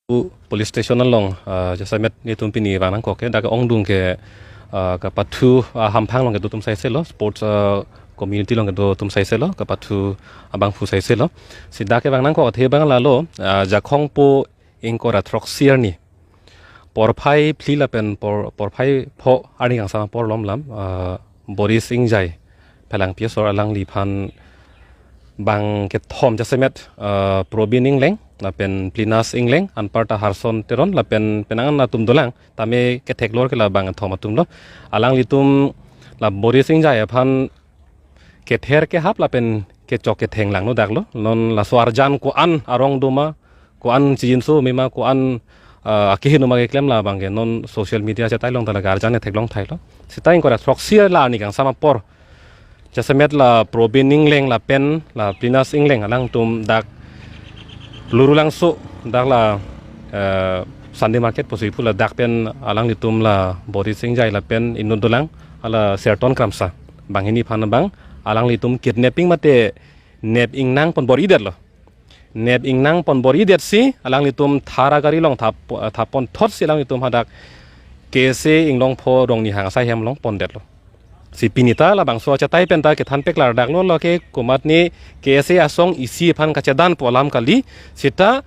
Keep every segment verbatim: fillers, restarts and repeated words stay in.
Police station along, ah, jasemet netum pini vang nangkok ke, dak ongdung ke, ah, kapathu, ah, hamphang along kedo atum saise lo, sports, ah, community along kedo atum saise lo, kapathu abangphu saise lo. Si dak kevang nangkok athe abang lalo, ah, Jakhong po ingkoi ra throksi arni porphai phli lapen por, porphai pho arni kangsam apor lom lam, ah, Boris Ingjai, Phelangpi asor, alangliphan bang kethom jasemet, ah, Probin Ingleng lapen Plinas Ingleng, anparta Harson Teron lapen penang an atum dolang, tame ketheklor ke la bang kethom atum lo. Alanglitum la Boris Ingjai aphan kether kehap lapen kechok ketheng langno dak lo. Non laso arjan ko-an arong do ma, ko-an chijinso me ma, ko-an, ah, akeheno ma keklem la bang ke non social media chetai along ta la arjan theklong thai lo. Sita ingkoi ra throksi arni kangsam apor jasemet la Probin Ingleng lapen la Plinas Ingleng, alangtum dak Lurulangso, dak la, eh, Sunday market pusi pu ladak pen alanglitum la Boris Ingjai lapen inut dolang, hala Serton Kramsa, banghini aphan abang alanglitum kidnapping mate nep ingnang pon bor-idet lo. Nep ingnang pon bor-idet si alanglitum thar agari along thap, thap pon thot si alanglitum hadak K S A Inglongpho Rongni hang asai hem along pondet lo. Si pini ta labangso achetai pen ta kethan peklar dak lo, lake komatne K S A asong isi aphan kachedan pu alam kali. Sita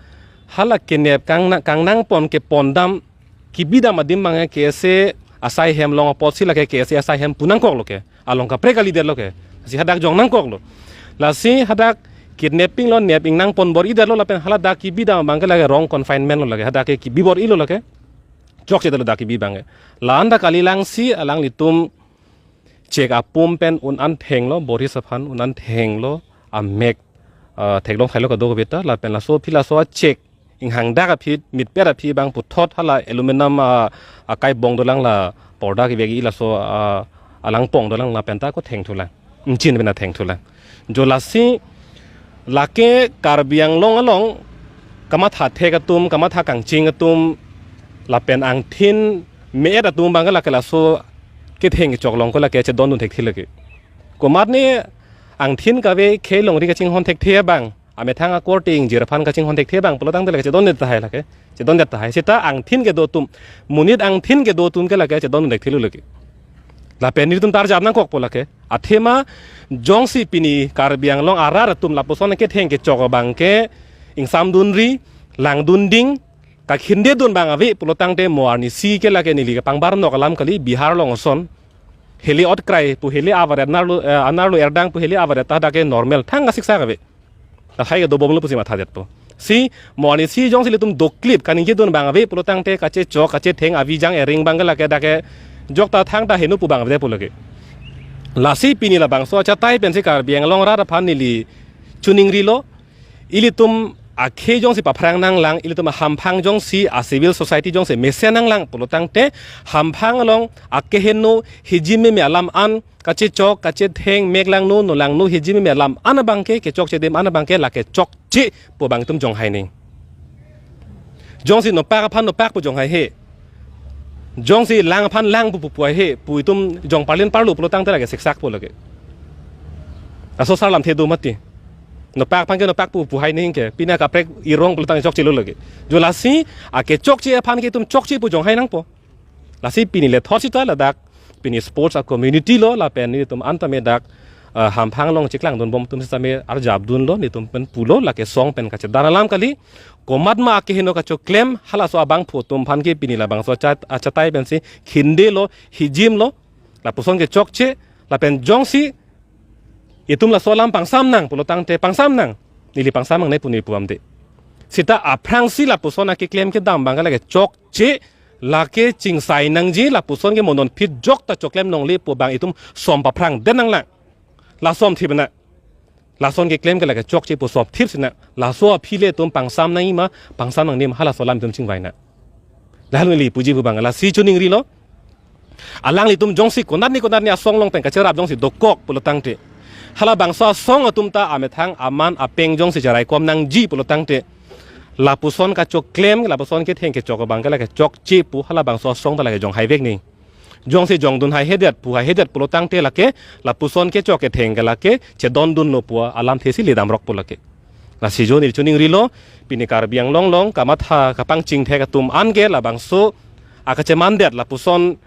hala kenep kangnang, kangnang pon kepon dam, kebi dam adim abang ke K S A asai hem along apot si lake K S A asai hem pu nangkok lo ke. Along kaprek kalidet lo ke. Si hadak jong nangkok lo. Lasi hadak kidnapping lo, nep ingnang pon bor-idet lo lapen hala dak kebi dam abang ke lake wrong confinement lo lake. Hadak ke kebi bor-i lo lake. Chokchedet lo dak kebi abang ke. La-an ta kalilang si alanglitum chek apum pen un-an thenglo, Boris aphan un-an thenglo, amek, ah, theklong thailo kadokave ta, lapen laso aphi laso achek inghang dak aphi, mitpet aphi abang puthot hala aluminum, ah, akai bong dolang, la porda kevek-i laso, ah, alangpong dolang lapen ta ko thengthulang. Ingchin pen ta thengthulang. Jo lasi lake Karbi Anglong along kamatha thek atum, kamatha kangching atum, lapen angthin me-et atum abang ke lake laso ketheng kechok along ko lake chedondun thekthe lake. Komatne angthin kave khei longri kachinghon thekthe abang, amethang akorte ingjir aphan kachinghon thekthe abang pulo tangte lake chedondet tahai lake. Chedondet tahai. Sita angthin kedo atum, monit angthin kedo atum ke lake chedondun thekthe lo lake. Lapen netum ta arjap nangkokpo lake. Athema jongsi pini Karbi Anglong arat atum lapuson ketheng kechok abang ke ingsamdunri, langdunding, kakhindedun abang ave pulo tangte mo arnisi ke lake neli kepangbar nok alam kali, Bihar along ason. Heli otkrai pu heli avaret, anerlo, eh, anerlo erdang pu heli avaret ta dak ke normal thang kasiksak ave. Lahai kedobom lo pusi mathadetpo. Si mo arnisi jongsi ilitum doklip kaningjedun abang ave pulo tangte kachechok kachetheng avi jang ering abang ke lake dak ke jok ta thangta heno pu abang ave pulo ke. Lasi pini labangso achetai pensi Karbi Anglong arat aphan neli choningrilo, ilitum akhei jongsi paphrang nanglang, ilitum ahamphang jongsi, a civil society jongsi mesen nanglang pulo tangte hamphang along akeheno hijim meme alam an, kachechok kachetheng, mek langno, no langno, hijim meme alam an abang ke, kechokche adim an abang ke lake chokche pu abang itum jonghai nang. Jongsi nopak aphan nopak pu jonghai he. Jongsi lang aphan lang pu pu pu hai he pu itum jong parlin parlo pulo tangte lake siksakpo lake. Laso asar lamthe do mati. Nopak aphan ke nopak pu pu hai nang ke. Pini akaprek irong pulo tang chokchelo lake. Jo lasi akechokche aphan ke itum chokche pu jonghai nangpo. Lasi pini le thot sita ladak pini sports a community lo lapen netum anta me dak, ah, hamphang along cheklangdunbom atum sitame arjapdunlo, netum pen pulo lake song pen kachedan alam kali. Komatma akeheno kachoklem halaso abangphu atum aphan ke pini labangso achat-, achetai pensi khindelo, hijimlo, lapuson ke chokche, lapen jongsi itum laso alam pangsam nang pulo tangte pangsam nang, neli pangsam nangne pu neli pu-amde. Sita aphrangsi lapuson akeklem kedam abang ke lake chokche, lake chingsai nangji, lapuson ke mo non phit jok ta choklem longle pu abang itum som paphrangdet nanglang. Laso amthi bena. Lason keklem ke lake chokche pu som thip sina. Laso aphi le itum pangsam nangji ma, pangsam nangne ma, halaso alam itum chingvai nang. Lalu neli puji pu abang lasi choningrilo. Alanglitum jongsi konatne konatne asong along pen kacherap jongsi dokok pulo tangte, halabangso asong atum ta amethang aman apeng jongsi cheraikom nangji pulo tangte, lapuson kachoklem, lapuson ketheng kechok abang ke lake chokche pu halabangso asong ta lake jonghai vek nang. Jongsi jongdun haihedet, pu haihedet pulo tangte lake lapuson kechok ketheng ke lake chedondunlo pu alamthe si ledamrokpo lake. Lasi jo neli choningrilo, pini Karbi Anglong along kamatha kapangchingthek atum an ke labangso akachemandet lapuson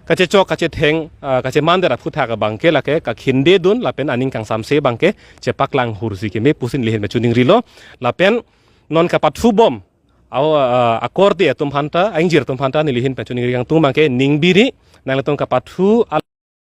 kachechok kachetheng, ah, kachemandet aphuthak abang ke lake kakhindedun lapen aning kangsamse abang ke chepaklang hursi keme pusi neli ahin pen choningrilo. Lapen non kapathubom, au, ah, akorte atum aphanta, aingjir atum aphanta neli ahin pen choningri kangtung abang ke ningbiri, nanglitum kapathu